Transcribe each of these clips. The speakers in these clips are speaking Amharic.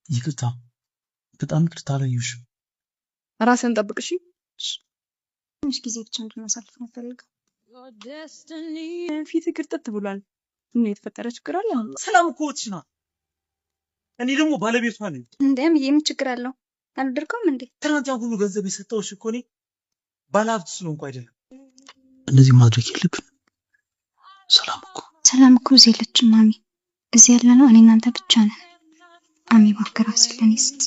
ይቅርታ፣ በጣም ይቅርታ አላየሁሽም። ራስህን ጠብቅ እሺ። ትንሽ ጊዜ ብቻ እንድናሳልፍ ነው የምፈልገው። ፊት ግርጥት ብሏል። ምን የተፈጠረ ችግር አለ? ሰላም እኮ እህትሽ ናት። እኔ ደግሞ ባለቤቷ ነኝ። እንዴ አምዬ፣ ምን ችግር አለው? አልወደድከውም እንዴ? ትናንት ያን ሁሉ ገንዘብ የሰጠሁሽ እኮ እኔ ባለሀብት ስለሆንኩ አይደለም። እንደዚህ ማድረግ የለብንም። ሰላም እኮ ሰላም እኮ እዚህ የለችም ማሚ። እዚህ ያለ ነው እኔ እናንተ ብቻ ነን። አሚ እባክህ ራስህን ለእኔ ስጥ።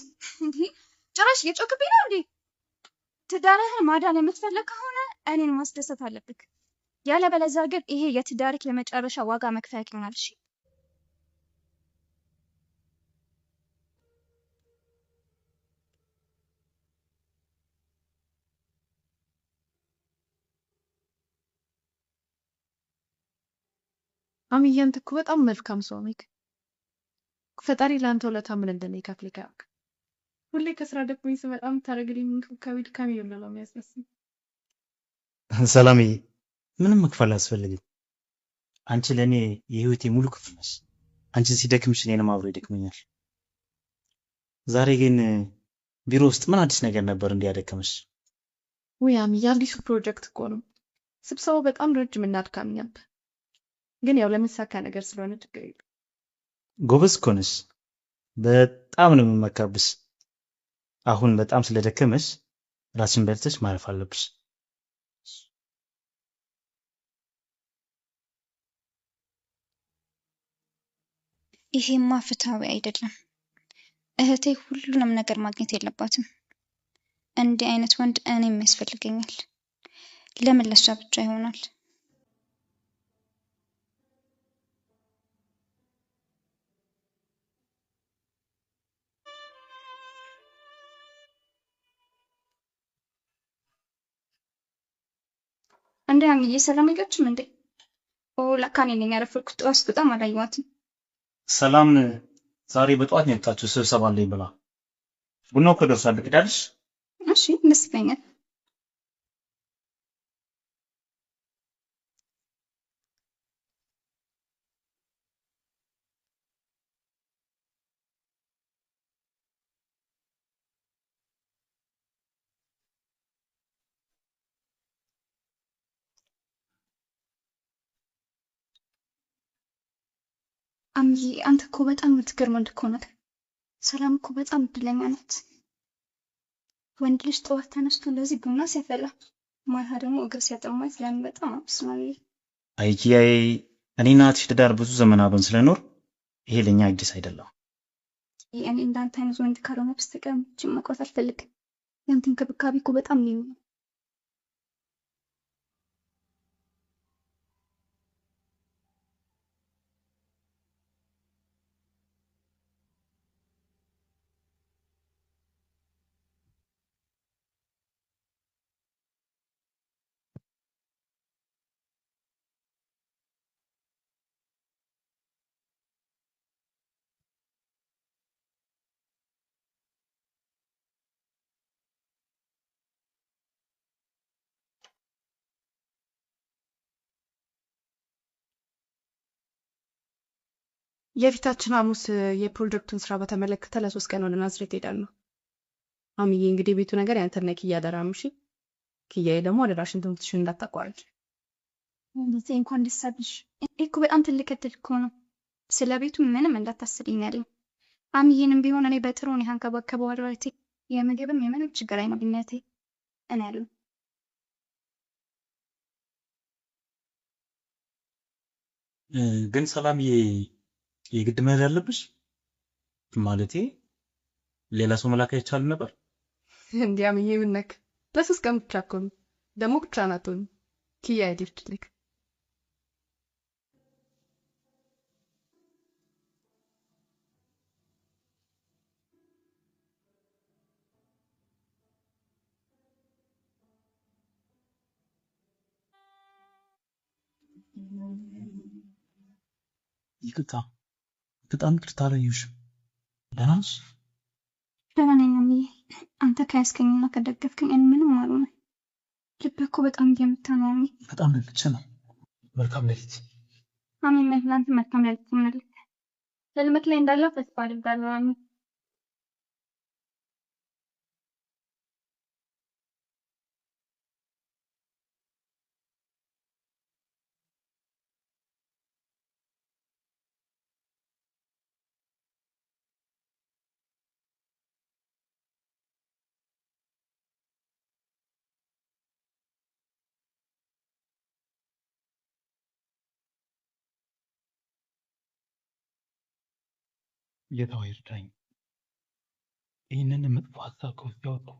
ጭራሽ እየጮክብኝ ነው እንዴ? ትዳርህን ማዳን የምትፈልግ ከሆነ እኔን ማስደሰት አለብህ። ያለበለዚያ ግን ይሄ የትዳርክ የመጨረሻ ዋጋ መክፈያ ይሆናል። እሺ። አምዬ አንተ እኮ በጣም መልካም ሰው ነህ። ፈጣሪ ለአንተ ውለታ ምን እንደሚከፍልህ አያውቅም። ሁሌ ከስራ ደክሞኝ ስመጣ የምታደርግልኝ እንክብካቤ ድካሜ ሁሉ ነው የሚያስመስል። ሰላምዬ፣ ምንም መክፈል አያስፈልግም። አንቺ ለእኔ የህይወቴ ሙሉ ክፍል ነሽ። አንቺ ሲደክምሽ እኔንም አብሮ ይደክመኛል። ዛሬ ግን ቢሮ ውስጥ ምን አዲስ ነገር ነበር እንዲያደከመሽ? ውይ አምዬ፣ አዲሱ ፕሮጀክት እኮ ነው። ስብሰባው በጣም ረጅም እና አድካሚ ነበር። ግን ያው ለሚሳካ ነገር ስለሆነ ችግር የለም። ጎበዝ እኮ ነሽ። በጣም ነው የምመካብሽ። አሁን በጣም ስለደከመሽ ራስሽን በልተሽ ማረፍ አለብሽ። ይሄማ ፍትሃዊ አይደለም። እህቴ ሁሉንም ነገር ማግኘት የለባትም። እንዲህ አይነት ወንድ እኔም ያስፈልገኛል። ለምን ለሷ ብቻ ይሆናል? እንዴ አምዬ፣ ሰላም የለችም እንዴ? ኦ ለካ እኔ ነኝ ያረፈድኩት። ጠዋት ስትወጣም አላየኋትም። ሰላም ዛሬ በጠዋት ነው የወጣችው ስብሰባ አለኝ ብላ። ቡናው እኮ ደርሷል። ልቅዳልሽ? እሺ ደስ ይለኛል። አምዬ፣ አንተ እኮ በጣም የምትገርም ወንድ እኮ ነህ። ሰላም እኮ በጣም እድለኛ ናት። ወንድ ልጅ ጠዋት ተነስቶ እንደዚህ ቡና ሲያፈላ ማታ ደግሞ እግር ሲያጠማት ለምን በጣም አመስግናለሁ። አይ ኪያዬ፣ እኔና እህትሽ ትዳር ብዙ ዘመን አብረን ስለኖር ይሄ ለኛ አዲስ አይደለም። እኔ እንዳንተ አይነት ወንድ ካልሆነ በስተቀር መቼም መግባት አልፈልግም። ያንተ እንክብካቤ እኮ በጣም ልዩ ነው። የፊታችን ሐሙስ የፕሮጀክቱን ስራ በተመለከተ ለ3 ቀን ወደ ናዝሬት እሄዳለሁ። አምዬ እንግዲህ የቤቱ ነገር ያንተና የኪያ አደራ ነው። እሺ ኪያዬ ደግሞ አደራሽን ትምህርትሽን እንዳታቋርጭ። እንደዚህ እንኳን ደስ አለሽ። ይሄ እኮ በጣም ትልቅ እድል እኮ ነው። ስለ ቤቱ ምንም እንዳታስቢኝ ያለኝ። አምዬንም ቢሆን እኔ በጥሩ ሁኔታ እንከባከበዋለሁ። እህቴ የምግብም የምንም ችግር አይኖርም እህቴ። እኔ አለሁ። ግን ሰላምዬ፣ የግድ መሄድ አለብሽ? ማለቴ ሌላ ሰው መላክ አይቻልም ነበር? እንዴ አምዬ ምን ነክ? ለ3 ቀን ብቻ እኮ ነው። ደግሞ ብቻህን አትሆንም። ኪያ ሄደች። ይቅርታ፣ በጣም ይቅርታ አላየሁሽም። ደህና ነሽ? ደህና ነኝ አምዬ። አንተ ከያዝከኝና ከደገፍከኝ እኔ ምንም አልሆንም። ልብህ እኮ በጣም እየመታ ነው አምዬ። በጣም ደንግጬ ነው። መልካም ሌሊት። አሜን። ለአንተ መልካም ሌሊት ይሁንልህ። ህልምህ ላይ እንዳለው ተስፋ አደርጋለሁ አሜን። ጌታ ሆይ እርዳኝ። ይህንን መጥፎ ሀሳብ ከውስጥ ያወጣው።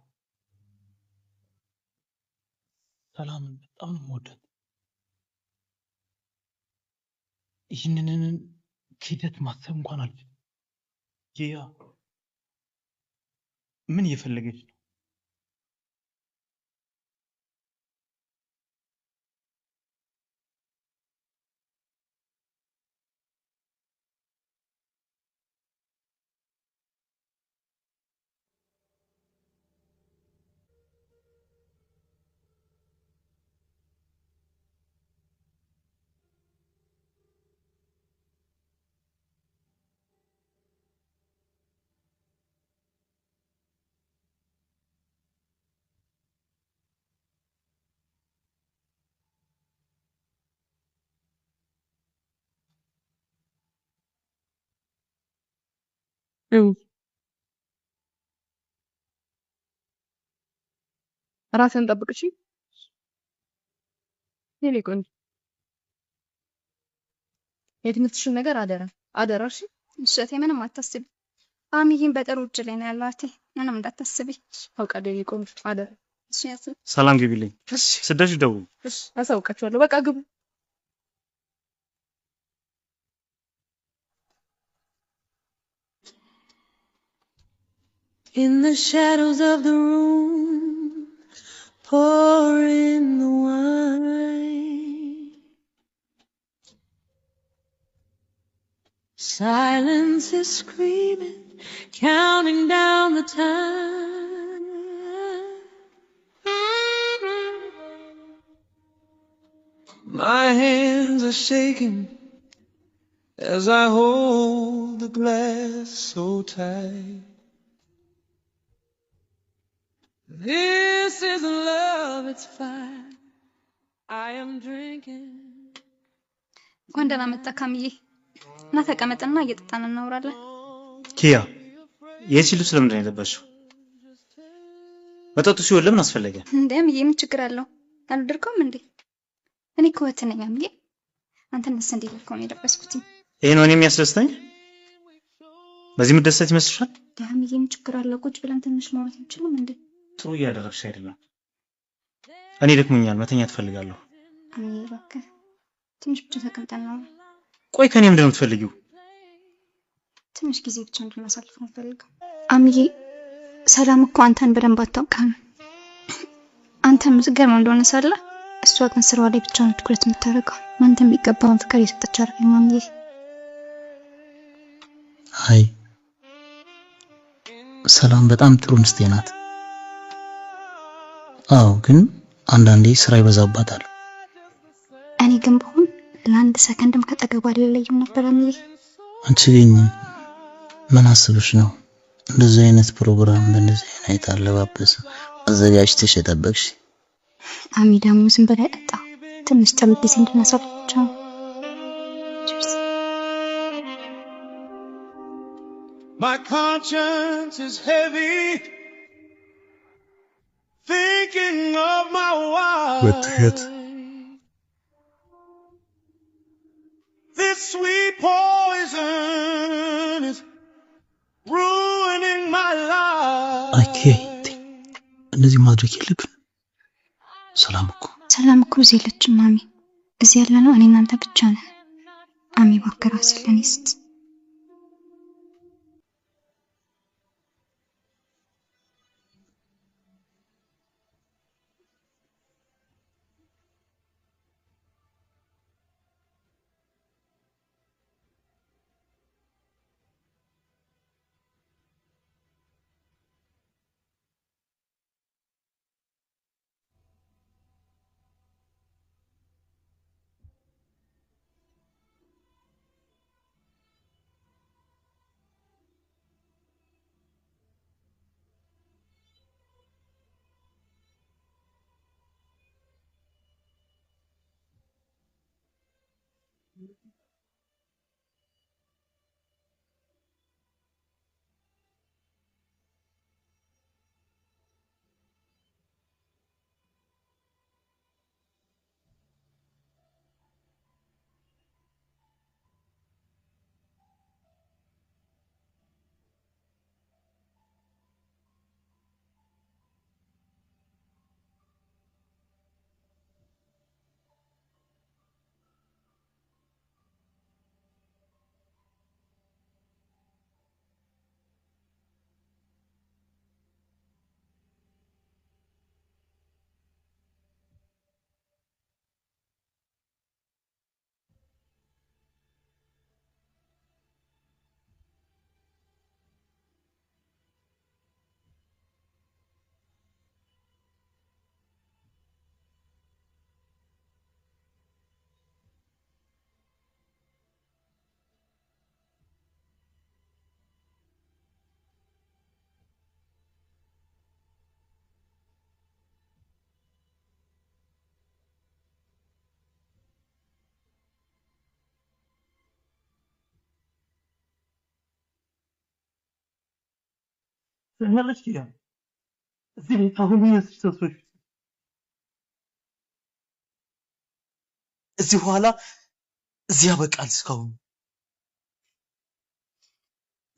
ሰላምን በጣም ነው የምወዳት። ይህንን ክህደት ማሰብ እንኳን አልችልም። ኪያ ምን እየፈለገች ነው? ራስን ጠብቅ እሺ የኔ ቆንጆ። የትምህርትሽን ነገር አደራ አደራ እሺ። እሺ እህቴ ምንም አታስቢ። አሚዬም በጥሩ እጅ ላይ ነው ያለው እህቴ፣ ምንም እንዳታስቢ። አውቃለሁ የኔ ቆንጆ አደራ። እሺ እህቴ። ሰላም ግቢልኝ። እሺ ስደርሽ ደውይ። እሺ፣ አሳውቃችኋለሁ። በቃ ግቡ። In the shadows of the room, pour in the wine. Silence is screaming, counting down the time. My hands are shaking as I hold the glass so tight. This isn't love, it's fire. I am drinking. እንኳን ደህና መጣ ካምዬ። እና ተቀመጥና እየጠጣን እናወራለን። ኪያ የዚህ ልብስ ለምንድን ነው የለበስሽው? መጠጡ ሲሆን ለምን አስፈለገ? እንዴ አምዬ ምን ችግር አለው? አልወደድከውም እንዴ? እኔ እኮ እህትህ ነኝ አምዬ። አንተን ደስ እንዲል እኮ ነው የለበስኩት። ይሄ ነው እኔ የሚያስደስተኝ? በዚህ የምትደሰት ይመስልሻል? እንዴ አምዬ ምን ችግር አለው? ቁጭ ብለን ትንሽ ማውራት አንችልም እንዴ? ጥሩ እያደረግሽ አይደለም። እኔ ደክሞኛል፣ መተኛት እፈልጋለሁ። አምዬ እባክህ ትንሽ ብቻ ተቀምጠን እናውራ። ቆይ ከእኔ ምንድን ነው የምትፈልጊው? ትንሽ ጊዜ ብቻ እንድናሳልፍ ነው የምፈልገው። አምዬ ሰላም እኮ አንተን በደንብ አታውቅህም። አንተ የምትገርመው እንደሆነ ሳለ እሷ ግን ስራዋ ላይ ብቻ ነው ትኩረት የምታደርገው። አንተ የሚገባውን ፍቅር እየሰጠች አይደለም አምዬ። አይ ሰላም በጣም ጥሩ ሚስቴ ናት። አዎ ግን አንዳንዴ ስራ ይበዛባታል። እኔ ግን ብሆን ለአንድ ሰከንድም ከጠገቧ አልለይም ነበር አምዬ። አንቺ ግን ምን አስበሽ ነው እንደዚህ አይነት ፕሮግራም በእንደዚህ አይነት አለባበስ አዘጋጅተሽ የጠበቅሽ? አሚ ደግሞ ዝም ብለህ ጠጣ። ትንሽ ጥሩ ጊዜ እንድናሳልፍ ብቻ ነው። Cheers። My conscience is heavy, thinking of my ወጥተህ wife. This sweet poison is ruining my አይ ኪያ life. እንደዚህ ማድረግ የለብን። ሰላም እኮ ሰላም እኮ እዚህ የለችም አሚ። እዚህ ያለነው እኔ እናንተ ብቻ ነን። አሚ እባክህ ራስህን ለእኔ ስጥ። ትሰሚያለሽ ኪያ? እዚህ ቤት አሁን ያስሽ እዚህ በኋላ እዚህ ያበቃል። እስካሁን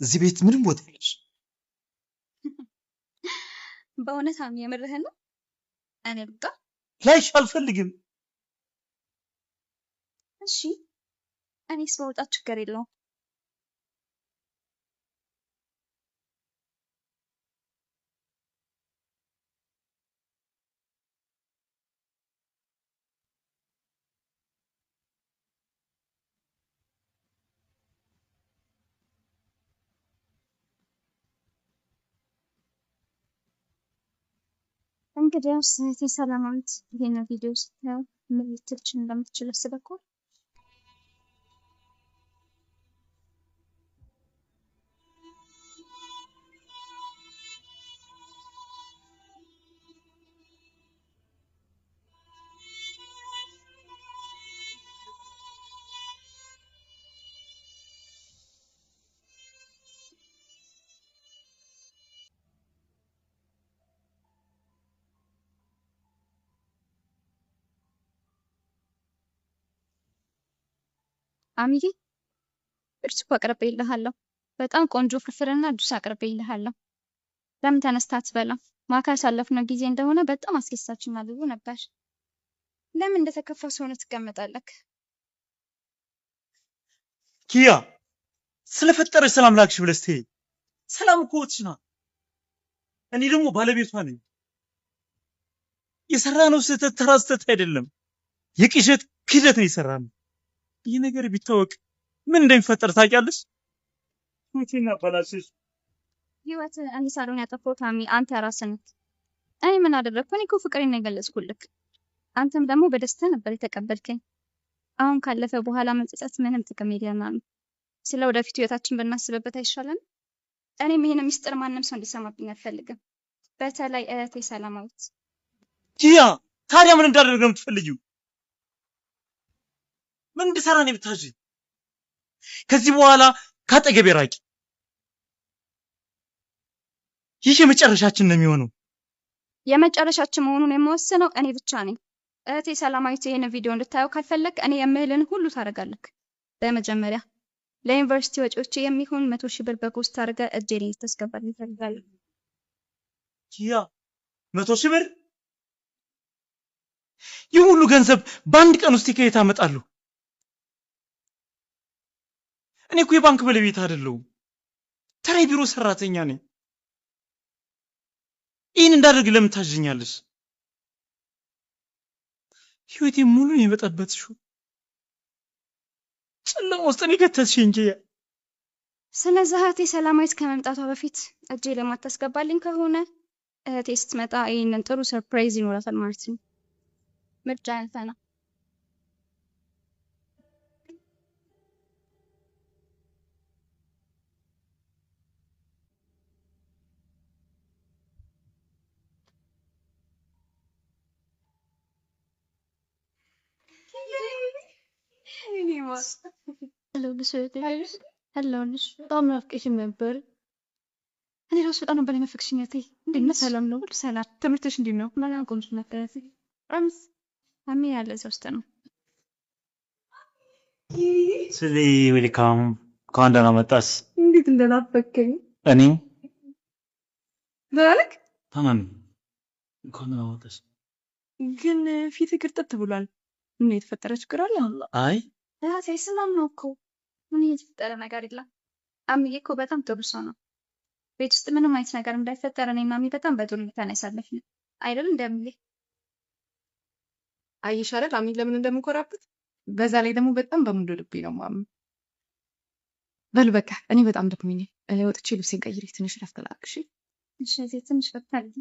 እዚህ ቤት ምንም ቦታ የለሽ። በእውነት አሚ የምርህን ነው? እኔ ልውጣ? ላይሽ አልፈልግም። እሺ እኔስ በውጣት ችግር የለውም። እንግዲያውስ እህቴ ሰላማዊት ይሄንን ቪዲዮ ስታየው ምን ልትልሽ እንደምትችል አስበከዋል? አሚዬ ብርጭቆ አቅርቤልሃለሁ። በጣም ቆንጆ ፍርፍርና ጁስ አቅርቤልሃለሁ። ለምን ተነስተህ አትበላም? ማታ ያሳለፍነው ጊዜ እንደሆነ በጣም አስደሳችና ልዩ ነበር። ለምን እንደተከፋ ሰው ሆነህ ትቀመጣለህ? ኪያ ስለፈጠረሽ ሰላም ላክሽ ብለሽ ተይ። ሰላም እኮ እህትሽ ናት። እኔ ደግሞ ባለቤቷ ነኝ። የሰራነው ስህተት ተራ ስህተት አይደለም፣ የቅዠት ክህደት ነው የሰራነው። ይህ ነገር ቢታወቅ ምን እንደሚፈጠር ታውቂያለሽ? ህይወቴን አበላሸሽ። ህይወት እኔ ሳልሆን ያጠፋሁት አሚ፣ አንተ ራስህ ነህ። እኔ ምን አደረግኩ? እኔ እኮ ፍቅሬን ነው የገለጽኩልህ። አንተም ደግሞ በደስታ ነበር የተቀበልከኝ። አሁን ካለፈ በኋላ መጸጸት ምንም ጥቅም የለውም። ስለ ወደፊት ህይወታችን ብናስብበት አይሻልም? እኔም ይሄን ሚስጥር ማንም ሰው እንዲሰማብኝ አልፈልግም። በተለይ እህቴ ሰላማዊት። ኪያ ታዲያ ምን እንዳደርግ ነው የምትፈልጊው? ምን እንድሰራ ነው የምታዥኝ? ከዚህ በኋላ ካጠገቤ ራቂ። ይህ የመጨረሻችን ነው የሚሆነው። የመጨረሻችን መሆኑን የምወስነው እኔ ብቻ ነኝ። እህቴ ሰላማዊት ይህን ቪዲዮ እንድታየው ካልፈለግ እኔ የምህልን ሁሉ ታደርጋለህ። በመጀመሪያ ለዩኒቨርሲቲ ወጪዎቼ የሚሆን 100,000 ብር በፖስታ አድርገህ እጄ ላይ እንድታስገባልኝ እፈልጋለሁ። ኪያ 100,000 ብር? ይህ ሁሉ ገንዘብ በአንድ ቀን ውስጥ ከየት አመጣለሁ? እኔ እኮ የባንክ ባለቤት አይደለሁም፣ ተራ የቢሮ ሰራተኛ ነኝ። ይህን እንዳደርግ ለምን ታዥኛለሽ? ህይወቴን ሙሉ ነው የበጠበጥሽው። ጨለማ ውስጥ ነው የከተትሽኝ ኪያ። ስለዚህ እህቴ ሰላማዊት ከመምጣቷ በፊት እጄ ለማታስገባልኝ ከሆነ እህቴ ስትመጣ ይህንን ጥሩ surprise ይኖራታል ማለት ነው። ምርጫ ያንተ ነው። አለሁልሽ። በጣም ናፍቀሽኝ ነበር። እኔ ራሱ በጣም ነበር የናፈቅሽኝ እህቴ። እንዴት ነሽ? ሰላም ነው? ሁሉ ሰላም። ትምህርትሽ እንዴት ነው? በጣም ቆንጆ ነበር እህቴ። አምስ አሚ ያለ እዚያ ውስጥ ነው። ስሊ welcome፣ እንኳን ደህና መጣሽ። እንዴት እንደናፈከኝ እኔ ደህና ነህ? ታማሚ እንኳን ደህና መጣሽ። ግን ፊትህ ግርጥት ብሏል። ምን የተፈጠረ ችግር አለ? አይ እህቴ ሰላም ነው እኮ ምን የተፈጠረ ነገር የለም። አምዬ እኮ በጣም ጥሩ ሰው ነው። ቤት ውስጥ ምንም አይነት ነገር እንዳይፈጠር እኔና አሚ በጣም በጥሩ ሁኔታ ነው ያሳለፍነው አይደል? እንደምዬ አየሽ አይደል አሚ ለምን እንደምኮራበት። በዛ ላይ ደግሞ በጣም በሙሉ ልቤ ነው ማምን። በሉ በቃ እኔ በጣም ደክሞኛል። ወጥቼ ልብሴን ቀይሬ ትንሽ ረፍት ላድርግ። እሺ? እሺ እህቴ ትንሽ ፈታ አድርጊ።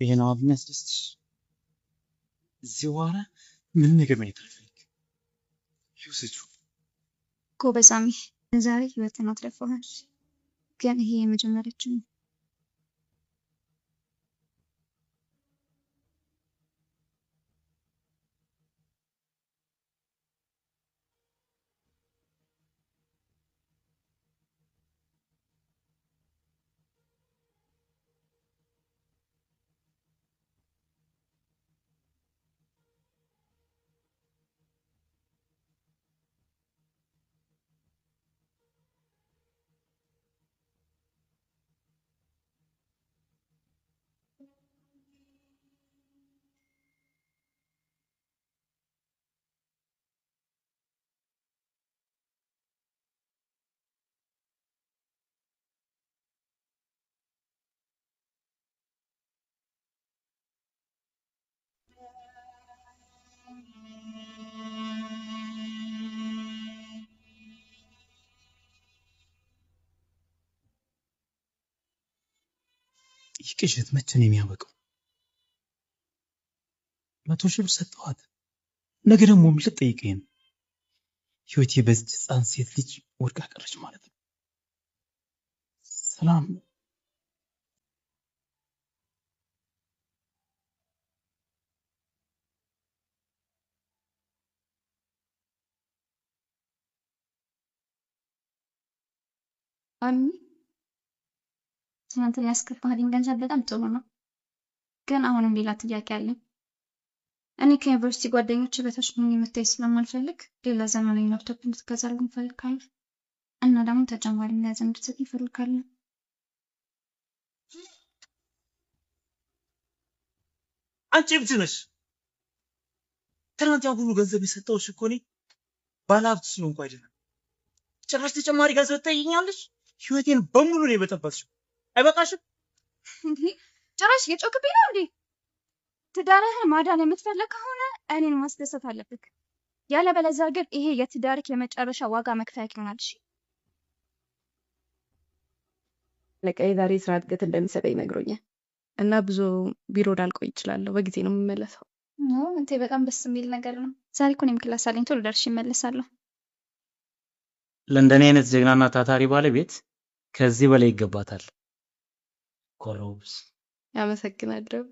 ይሄ ነው የሚያስደስትሽ? እዚህ በኋላ ምንም ነገር ማየት አልፈልግም። ይውሰጂው። ጎበዝ አሚ፣ ዛሬ ህይወትን አትርፈሃል። ግን ይሄ የመጀመሪያችን ነው። ይህ ቅዠት መቼ ነው የሚያበቃው? 100,000 ብር ሰጠኋት። ነገ ደግሞ ምን ልትጠይቀኝ ነው? ህይወቴ በዚች ህፃን ሴት ልጅ ወድቃ ቀረች ማለት ነው። ሰላም አሚ ትናንትና ያስገባህልኝ ገንዘብ በጣም ጥሩ ነው፣ ግን አሁንም ሌላ ጥያቄ አለኝ። እኔ ከዩኒቨርሲቲ ጓደኞች በታች ሆኜ መታየት ስለማልፈልግ ሌላ ዘመናዊ ላፕቶፕ እንድትገዛልኝ እፈልጋለሁ እና ደግሞ ተጨማሪ ገንዘብ እንድትሰጠኝ እፈልጋለሁ። አንቺ እብድ ነሽ። ትናንት ያን ሁሉ ገንዘብ የሰጠሁሽ እኮ እኔ ባለሀብት ስለሆንኩ አይደለም። ጭራሽ ተጨማሪ ገንዘብ ትጠይቂኛለሽ? ህይወቴን በሙሉ ነው የበጠበጥሽው። አይበቃሽም? እንዴ ጭራሽ እየጮክብኝ ነው እንዴ? ትዳርህን ማዳን የምትፈልግ ከሆነ እኔን ማስደሰት አለብህ። ያለበለዚያ ግን ይሄ የትዳርክ የመጨረሻ ዋጋ መክፈያ ይሆናል። እሺ አለቃዬ ዛሬ የስራ እድገት እንደሚሰጠኝ ነግሮኛል እና ብዙ ቢሮ ላልቆይ እችላለሁ። በጊዜ ነው የምመለሰው። እንቴ በጣም ደስ የሚል ነገር ነው። ዛሬ እኮ እኔም class አለኝ፣ ቶሎ ደርሼ እመለሳለሁ። ለእንደኔ አይነት ጀግናና ታታሪ ባለቤት ከዚህ በላይ ይገባታል። ኮሎብስ አመሰግናለሁ።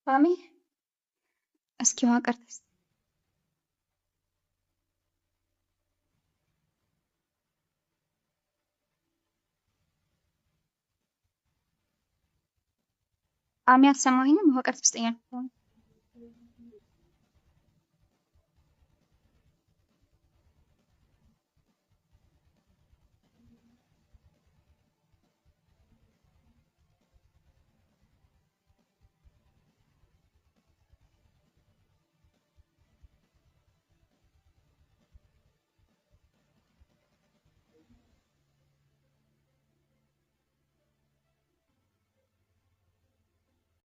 ማሚ እስኪ ውሃ ቀርተሽ አሚ አልሰማኸኝም? ውሃ ቀርተሽ ስጠኝ አልኩህ።